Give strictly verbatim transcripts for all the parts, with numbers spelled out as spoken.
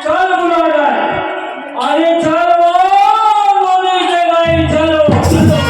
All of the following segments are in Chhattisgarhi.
चल बुलाडन, अरे चल वो मोदी के गाड़ी, चलो, चलो।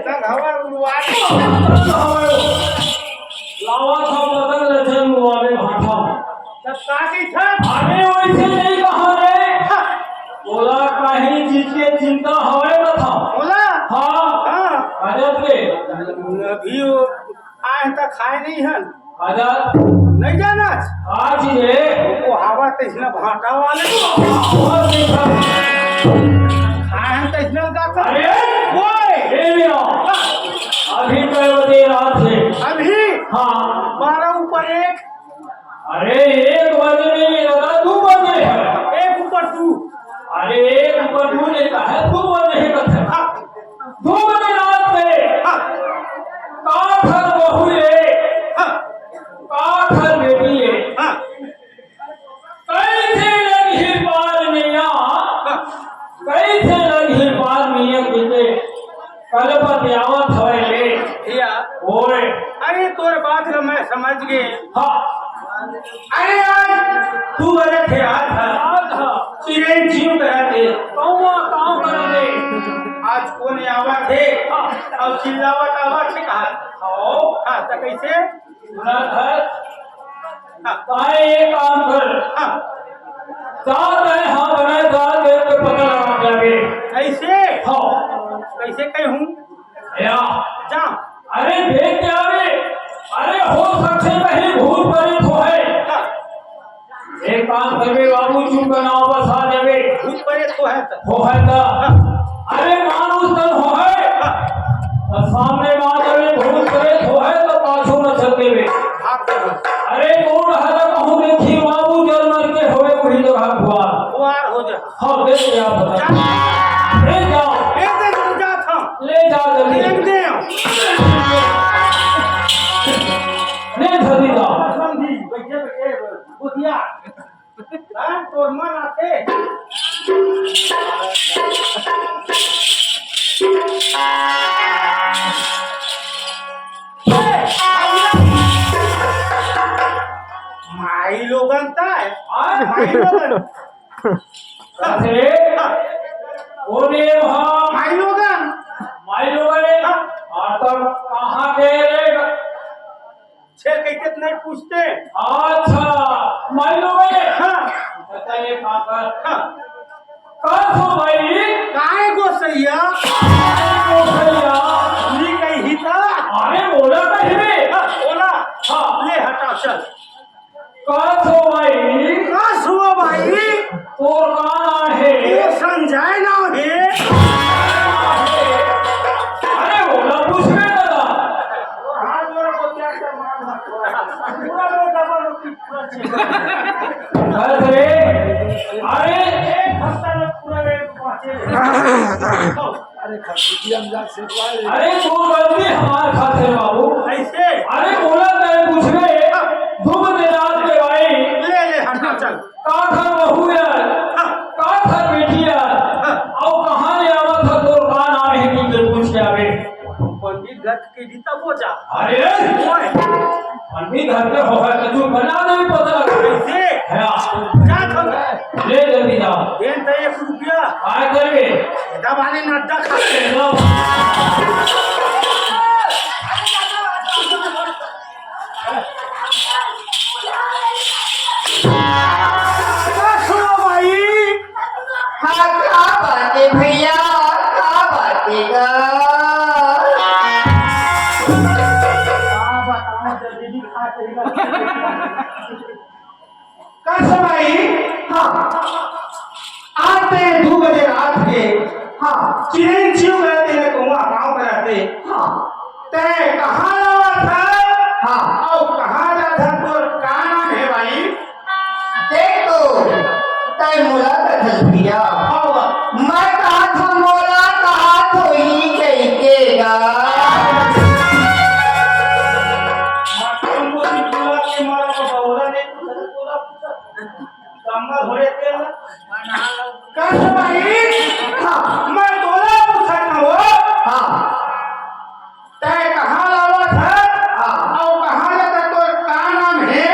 ना हवा उड़वा के। लावा था पतंग लचन मुआवे भाठा। तब का की था? अरे वैसे नहीं कहा रे। बोला कहीं चीज के चिंता हवे न था। बोला? हाँ। हाँ। अजब रे। अभी वो आज तक खाए नहीं हन। अजब। नहीं जाना? आज ये। वो हवा तैसना भाटा वाले। बहुत देखा। खाए हैं तैसना का था। अरे। ओए। ए मेरा। अभी कै बजे रात है? अभी? हाँ। बारह ऊपर एक। अरे, एक बजे नहीं, दादा, दू बजे है। एक ऊपर दू। अरे, एक ऊपर दू नहीं कहा है, दू बजे है कथे। हाँ। दू बजे रात में। हाँ। का थर बहू ले। हाँ। का थर बेटी ले। हाँ। कैसे लंघी पार नैया, हाँ। कैसे लंघी पार नैया बीते, कलपत आवत हवे ले। भैया। ओए। अरे तोर बात ल मैं समझ गे। हाँ। अरे आज तू अरे थे आज था। आज था। चिरंजीव करा थे। कौवा काम करा दे। आज कोन आवत हे? हाँ। अउ चिल्लावत आवत हे कहा। हाँ। हाँ, त कैसे? सुना था? हाँ। ताए एक काम कर। हाँ। जा ताए हाँ बनाए जा, देख के पता लगा के आवे। ऐसे? हाँ। कैसे कहूँ? या। जा। अरे देख के आवे। अरे हो सकथे कहीं भूत प्रेत होहे। हाँ। एक काम करबे बाबू, चुप का नाव बस आ जाबे। भूत प्रेत होहे त। होहे त। अरे मानुष तन होहे। त सामने मा जाबे, भूत प्रेत होहे त पाछू न चल देबे। भाग देबे। अरे कोन हला कहूँ देखी बाबू, जल मर के होए वही जगह खुआर। खुआर हो जा। हाँ, देख के आप बता। जा। ले जाओ। ए दे, ले जा था। ले जाओ जल्दी। ले दे। ले जल्दी जाओ। समझी, बैठे बैठे बुधिया। हाँ, तोर मन आथे। माई लोगन ता है। हाँ, माई लोगन। अरे, कोने वहाँ? माई लोगन। माई लोगन है? हाँ। और तब कहाँ के रे? छेर कहिथे त नहीं पूछते। अच्छा, माई लोगन। हाँ। बता ये कहाँ पर? हाँ। का सो भाई? काय गोसैया? काय गोसैया? नी कही था। अरे बोला नहीं रे। हाँ, बोला। हाँ। ले हटा चल। का सो भाई? का सो भाई? तोर का नाम हे? ये संजय नाम हे। अरे, ओला पूछ बे दादा। हाँ, जोर को क्या क्या मार मार। पूरा लोग डबल होती, पूरा चीज। अरे, अरे, एक हफ्ता में पूरा रेट पहुंचे। अरे, खरबूजिया में जा से पाए। अरे, तू गलती हमार खाते बाबू। कैसे? अरे, बोला तय पूछबे, धूप दे रात के भाई। ले, ले, हटा, चल। का था बहू यार? हाँ। का था बेटी यार? हाँ। अउ कहाँ ले आवत ह तोर का नाम हे, तुझे पूछ के आवे। पंडित घर के रीता वो जा। अरे! ओए। पंडित घर के होगा तो तू बना दे पता लगा। कैसे? हाँ। जा, चल। ले जल्दी जाओ। दे तो एक रुपया। काय करबे? दबा ले नड्डा खा ले। लो। सुनो भाई। हाँ, का बात हे भैया, का बात हे गा? का बताओ, जलेबी खा के ही कस भाई, हाँ, आते दू बजे रात के, हाँ, चिरंजीव करते हैं, कौआ गाँव कराते, हाँ, तय कहाँ लावत है? हाँ। अउ कहाँ जात है? तोर का नाम हे भाई? देख तो, तय मोला कथस भैया। हाँ। मैं कहा था मोला, कहा तो ही कही के गा। कम्बल होले तेल। कस भाई? हाँ। मैं तोला पूछत हवं। हाँ। तय कहाँ लावत है? हाँ। अउ कहाँ जात है? तोर का नाम हे?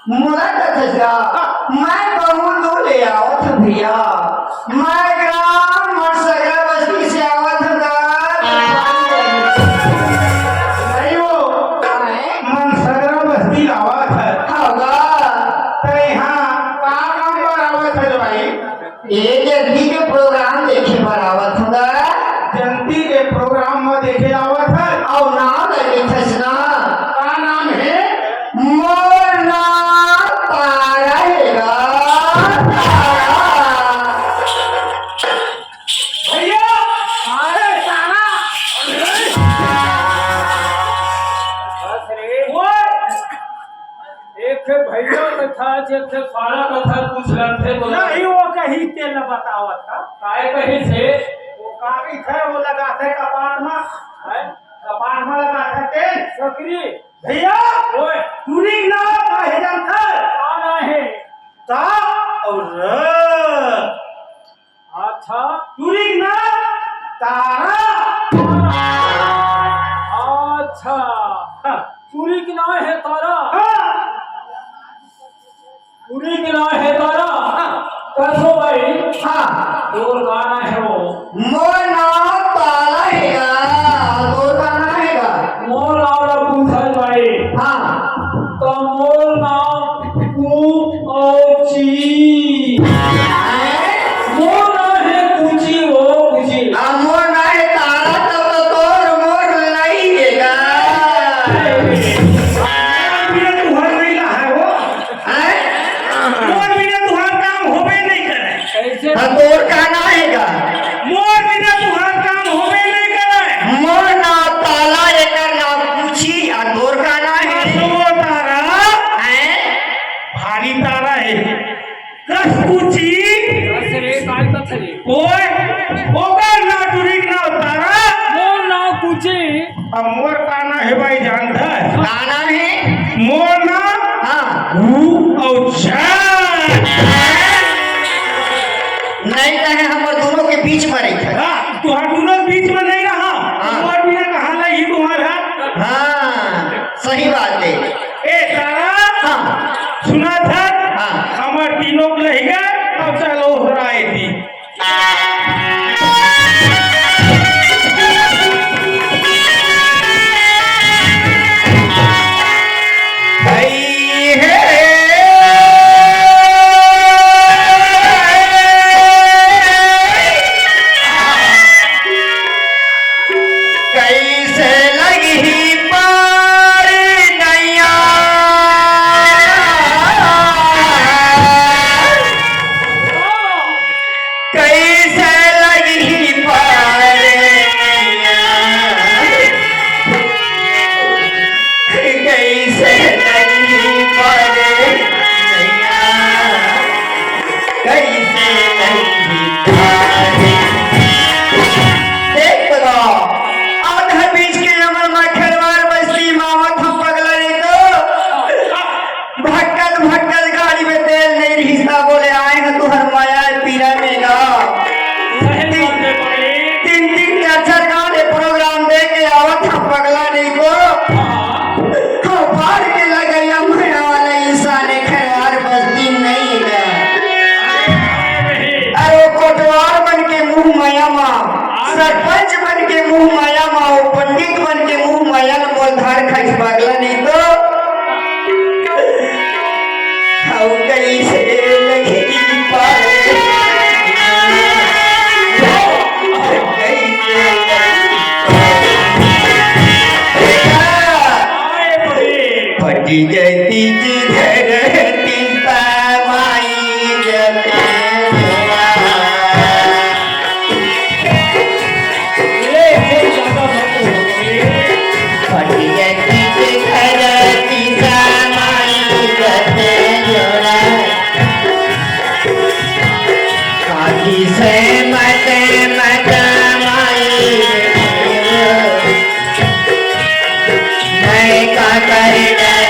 मोला कथस गा, हाँ। मैं कहूँ तो ले आवत हूँ भैया। मैं ग्राम मरसगा बस्ती से आवत हूँ गा। के प्रोग्राम म देखे आवत हस। अउ नाम ल लिखस ना। का नाम हे? मोर नाम तारा हे गा, तारा। भैया, अरे तारा। बस रे। ओए! एक ठे भैया कथा, एक ठे सारा कथा कुछ लगथे तो नहीं, वो कहीं तेल न बतावत था। काय कही थे? वो का कही थे, वो लगाथे कपाट में, हैं? कपाट में लगाथे तेल। सकरी। भैया, ओए। टुरी के नाव का हे जानथस? का नाव हे? ता अउ र। अच्छा। टुरी के नाव तारा। अच्छा। हाँ। टुरी के नाव हे तारा। हाँ। टुरी के नाव हे तारा। हाँ। कथों भाई। हाँ। तोर का नाव हे वो? मोर नाव तारा हे गा। तोर का नाव हे गा? मोर नाव ला पूछत भाई। हाँ। त मोर नाव कु अउ ची। हैं? मोर नाव हे कुची, वो कुची। आ, मोर नाव हे तारा, तब तो तोर मोर लई हे गा। मोर बिना तुहर नइ रहय वो। हैं? मोर बिना तुहर काम होबे नइ करय। कैसे? हाँ, तोर का नाव हे गा? मोर बिना तुहर काम होबे नइ करय। मोर नाव ताला, एकर नाव कुची, आ तोर का नाव हे? वो तारा। हैं? भारी तारा हे। कस कुची। कस रे, काय कथे रे? ओए, ओकर नाव टुरी के नाव तारा। मोर नाव कुची। अब मोर का नाव हे भाई जानथस? का नाव हे? मोर नाव हाँ। हु अउ झा। नइ कहे हमर दूनों के बीच में रहिथे। हाँ, तुहर दूनों के बीच में नइ रहा। हाँ। मोर बिना कहाँ लइही तुहर हा? हाँ, सही बात हे। ए तारा, हाँ। सुनथस? हाँ। हमर तीनों के लइगा, अब चल ओहराय दी। कैसे लगही पार नैया, कैसे लगही पार नैया, कैसे लगही पार नैया। कैसे नहीं दिखाई। देख तो, आधा बीच के अमल में खरवार बस्ती मावत हम पगला रे तो। भटकत भटकत गाड़ी में तेल नहीं रहिस ता बोले आए हैं तुहर माया पीरा में गा। सही बात है भाई। तीन दिन के अक्षर गाने प्रोग्राम दे के आवत हम पगला नहीं तो। हाँ। हाँ, पार के लगैया मया वाला इंसान एक है, हर बस्ती नहीं है। अरे कोटवार बन के मुंह मया मा, सरपंच बन के मुंह मया मा, वो पंडित बन के मुंह मया न मोल धार खाइस पगला नहीं तो। हम कैसे लगी पाए। फटी गई धरती समाई जते। फटी गई धरती समाई जते। आगी से मत मत माई, मैं का कर डर।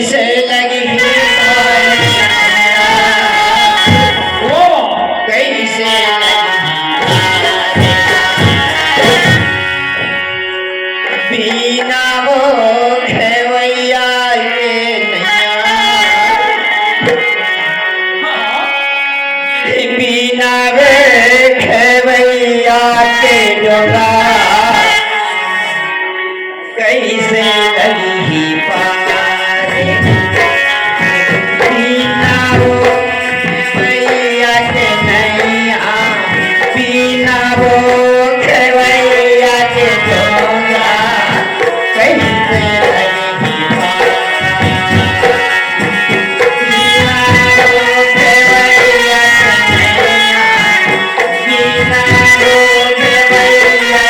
कइसे लगही? ओ, कइसे लगही? बिना वो खेवैया के नैया, बिना वो खेवैया के डोला, कइसे लगही पार? बिना वो खेवैया के नैया, बिना वो खेवैया के डोला, कइसे लगही पार? बिना वो खेवैया के नैया, बिना वो खेवैया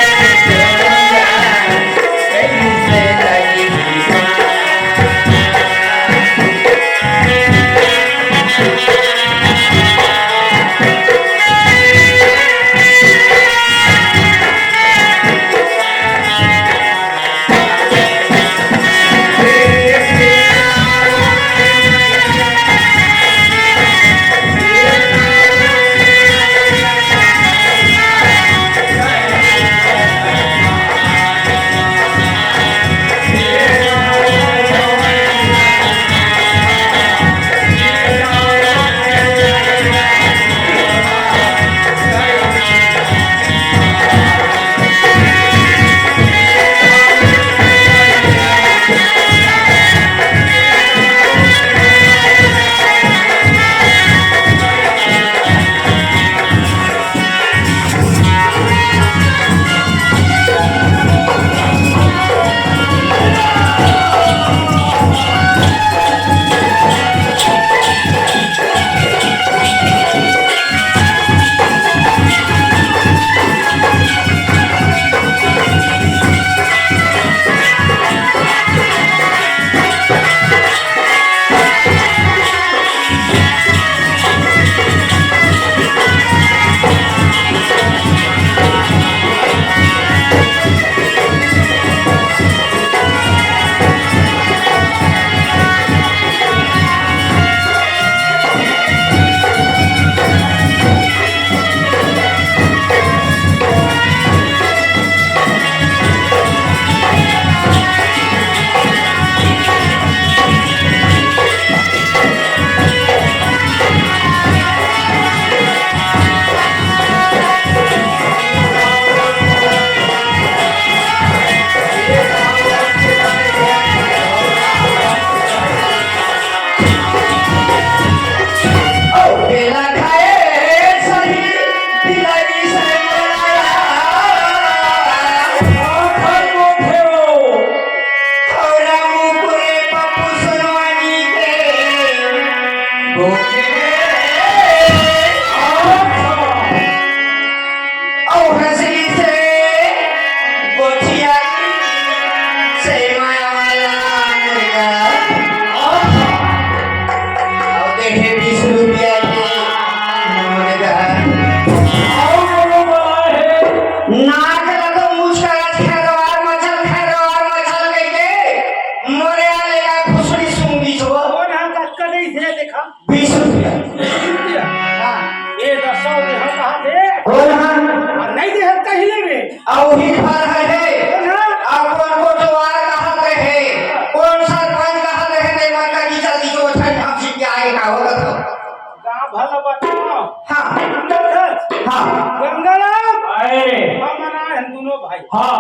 हला बताओ। हाँ। गंगाधर। हाँ। गंगाराम। आए। हमन आए हन दूनों भाई। हाँ।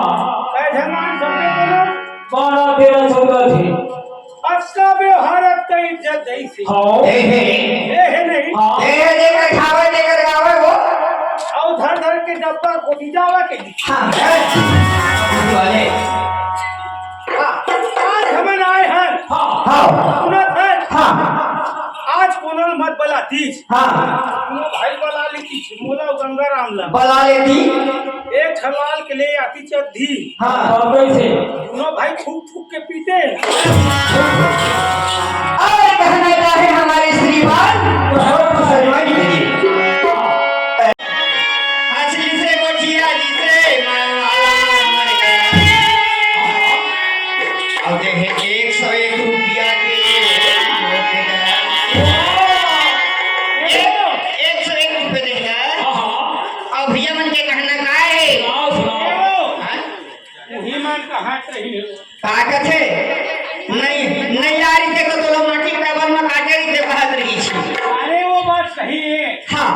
कै झन आए सबले दूनों? बारह, तेरह, चौदह थे। अतका व्यवहार, अतका इज्जत दई से। हाँ। ए हे। ए हे नहीं। हाँ। ए हे, देकर खावे, देकर गावे वो। अउ धर धर के डब्बा को भी जावा के। हाँ। वाले। हाँ, आज हमन आए हन। हाँ। हाँ। सुनत हन? हाँ। आज कोनो ल मत बलातीस। हाँ। कोनो भाई बला लेतीस, मोला अउ गंगाराम ला। बला लेती। एक ठलाल के ले आती चड्ढी। हाँ। और कैसे? कोनो भाई फूक फूक के पीते। और कहना चाहे हमारे श्रीमान, तो हमें तो शर्मा ही नहीं। हंसी से गोठिया जी से मनवाला मर गया। अब देखे एक सौ एक रुपया के नोट गया। एक, एक सौ एक रुपये दे गया। अब भैया मन के कहना का है? सुनाओ, सुनाओ। हाँ? उही मन कहा सही हो। का कथे? नहीं, नहीं आ रही थे तो तोला माटी के डबल में काटे रही थे, कहत रही छी। अरे वो बात सही है। हाँ।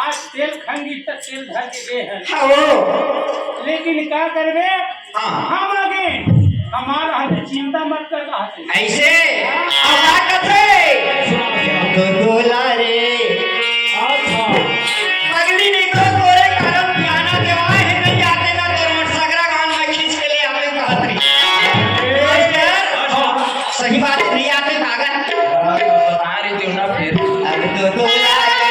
आज तेल खंगी त तेल धर के दे है। हाँ वो। लेकिन का करबे? हाँ। हम आगे, हमारा हमें चिंता मत कर कहा थे। ऐसे? अब का कथे? दो तोला रे। अच्छा। पगली नहीं तो तोरे कारण पियाना देवाय हे, नहीं आते ना तो रोड सगरा गांव में खींच के ले आते कहत रही। सही बात नहीं आते कागज। बता रही थी ना फिर। अब तो तोला रे।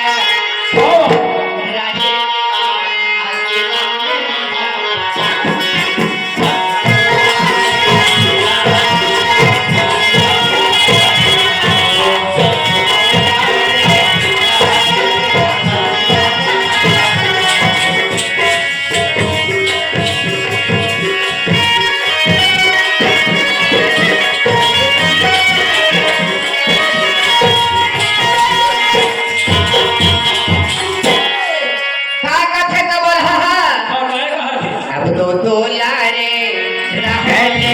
का कथे त बोल, हा, हा। अब तो तोला रे, रहल रे,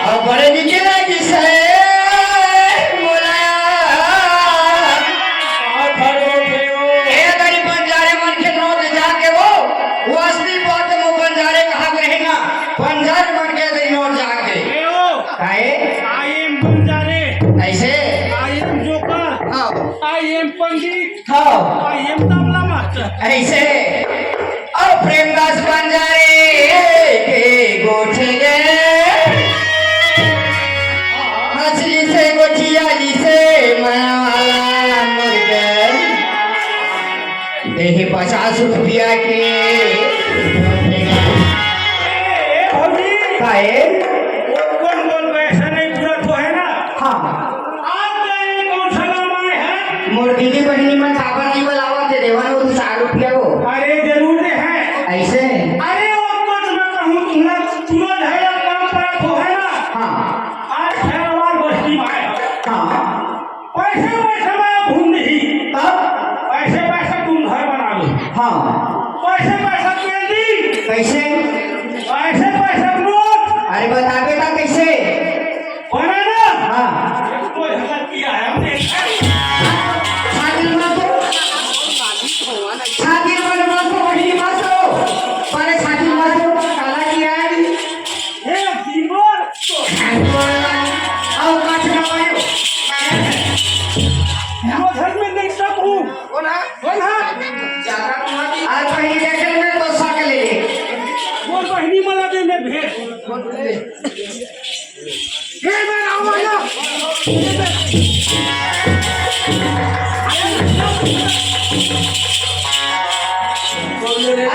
अब बड़े नीचे लागी से मोला। ए गरीब बंजारे मन के नोट जाके वो, वो असली बात में बंजारे कहा रहे ना, बंजारे मन के गरीब नोट जाके। ए ओ, काहे? I am बंजारे। ऐसे? I am joker. हाँ। I am पंडित। हाँ। I am tabla master. ऐसे? और प्रेमदास बंजारे के गोठे गे। हंसली से गोठिया जी से मनवाला मुर्गे। देहे पचास रुपया के। ए, ए, भौजी। का ए? वो कौन बोल पैसा नहीं पूरा तो है ना? हाँ। आप तो ये कौन सा नाम आए हैं? मोर दीदी बहिनी मन काबर नहीं बुलावत हे, देवन वो दू चार रुपया वो। अरे जरूर दे है। ऐसे? अरे वो कुछ मैं कहूँ, तुमने तुरंत है या काम पर तो है ना? हाँ। आज खैरवार बस्ती में आए हैं। हाँ। पैसे पैसे में घूम नहीं। तब? पैसे पैसे तुम घर बना लो। हाँ। पैसे पैसे पेंटिंग। कैसे? पैसे पैसे नोट। अरे बताबे का कैसे? बना ना। हाँ। कोई हला किया है हमने। छाती में तो, छाती में तो, वही मत हो। पहले छाती में तो काला किया है। ए, बीमार तो। अउ कछु ना पायो। वो घर में नहीं सब हूँ। बोला? बोला? ज्यादा मार दी। आज बहिनी देखे में तो शक ले। वो बहिनी मला दे में भेद। ये मैं आऊंगा।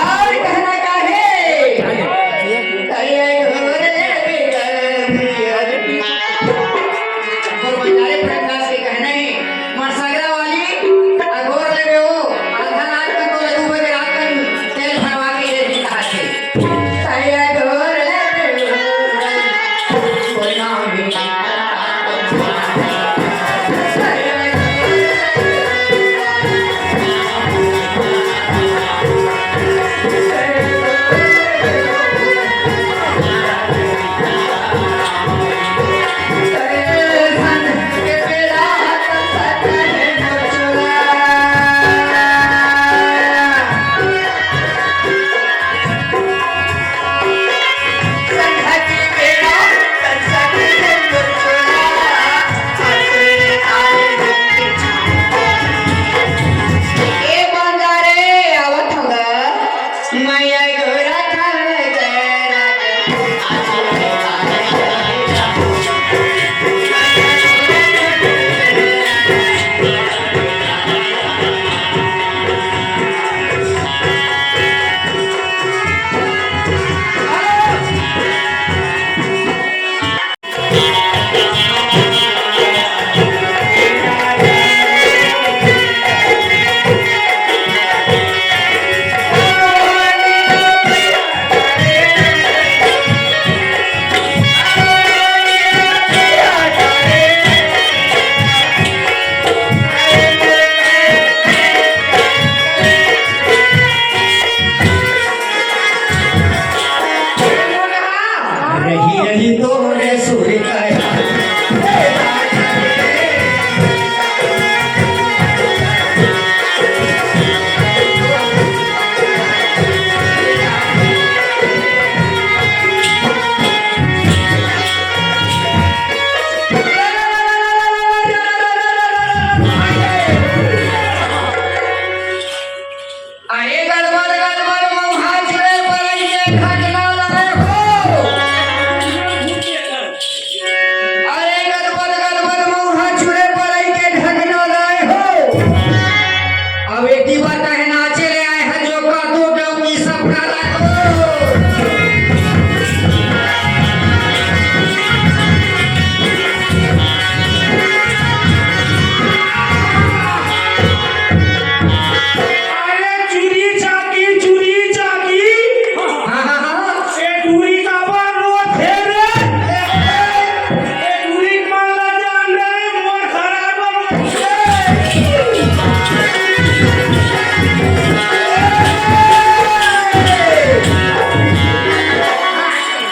और कहना का है? अरे घोरे बेदर्दी। और बंजारे प्रकाश के कहना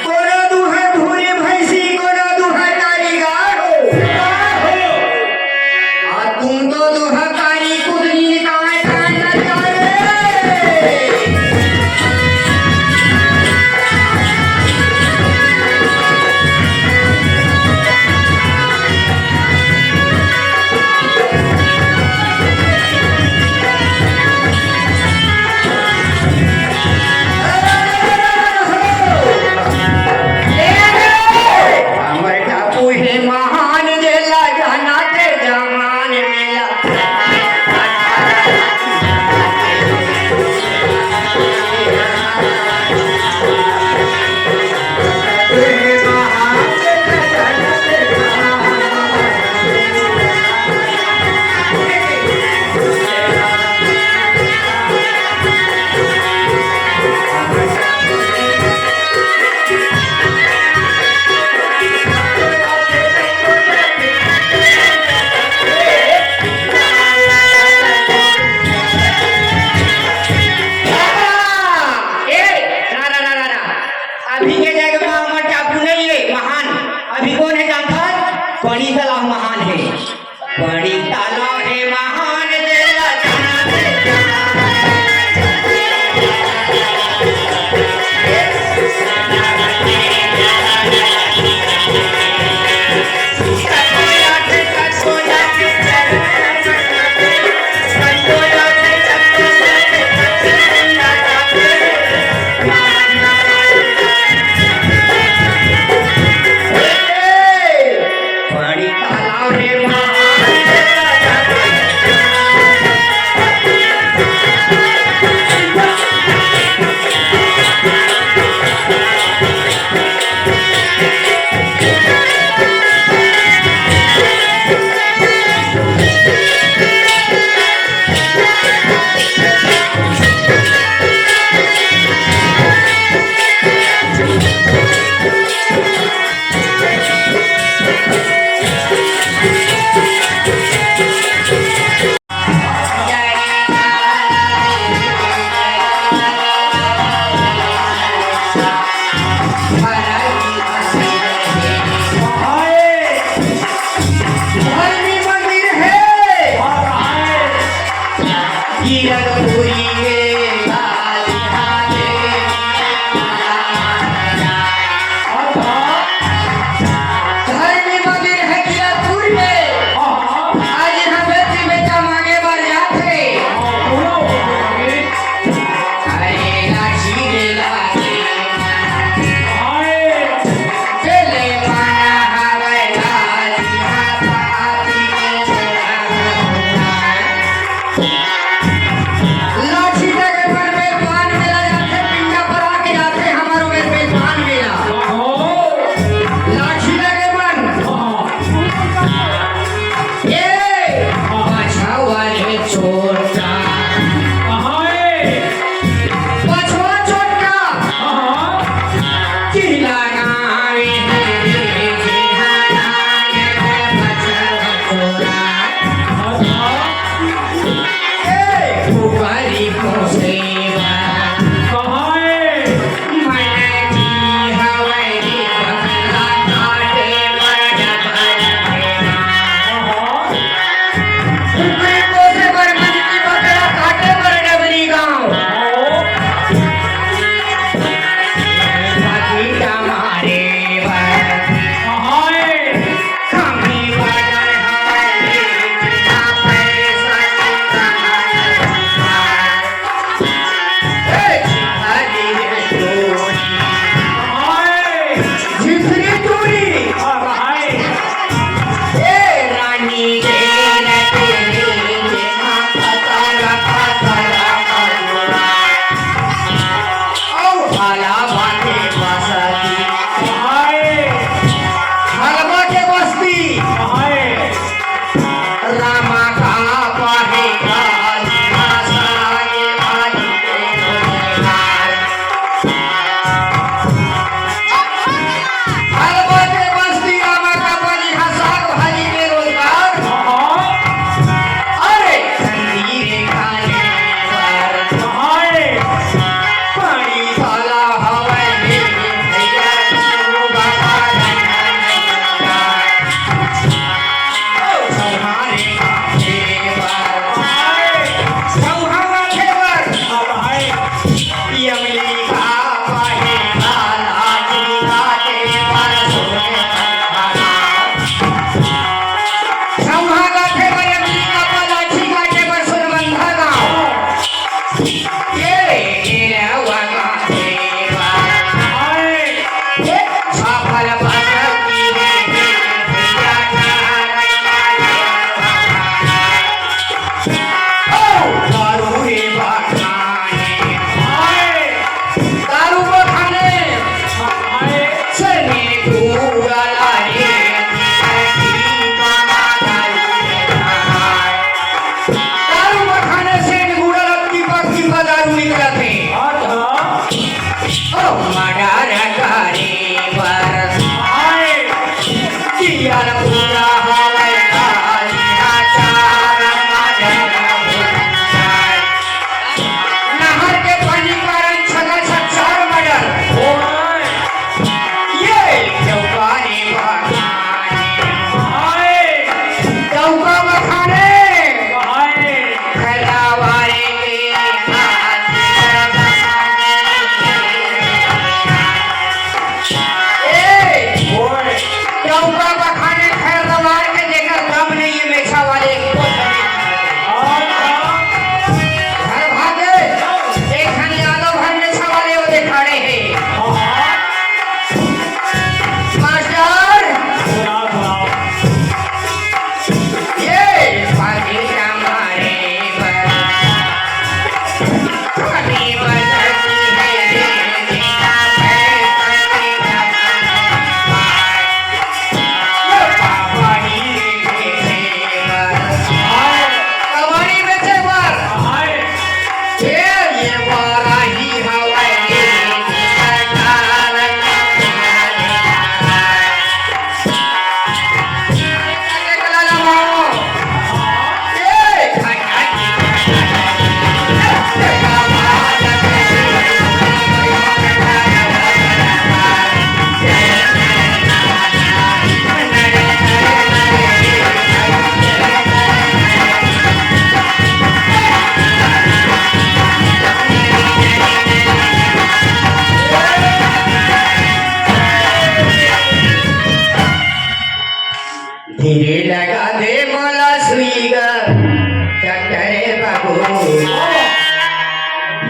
कोनो दुहा भूरी भैंसी, कोनो दुहा कारी गाय हो। आ तुम तो दुहा कारी कुतरी निकाय काय न जावे। हमर टापू हे महान, जेला जाना ते जहान मेला। ए, ना, ना, ना, ना, ना। अभी के जगह में हमर टापू नहीं है, महान। अभी कौन है जानथस? पड़ी तलाव महान है। पड़ी तलाव है महान, जेला जाना ते जहान। धर्मी मंदिर है कियातपुर में। आज यहाँ बेटी बेटा मांगे बर जात हे। अरे लाठी रे लाठी। चले पाना हवे लाठी, हाथ हाथी के चला।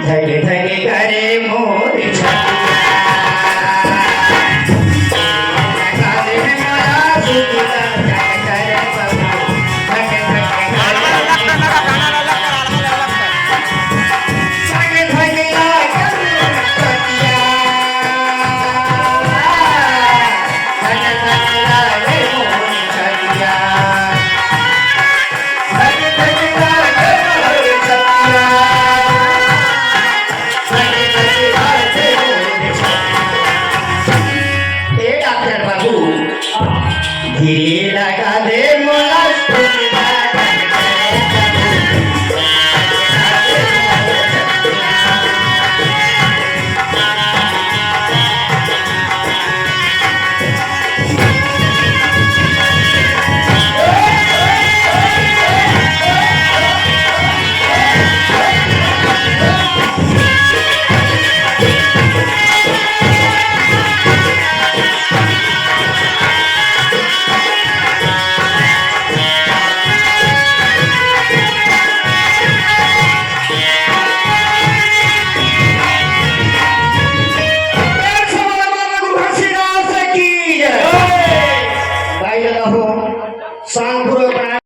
धन धन करे मोर छतिया। ए डॉक्टर बाबू, धीरे लगा दे मोला। भाई दादा हो, शांतपूर्वक बना।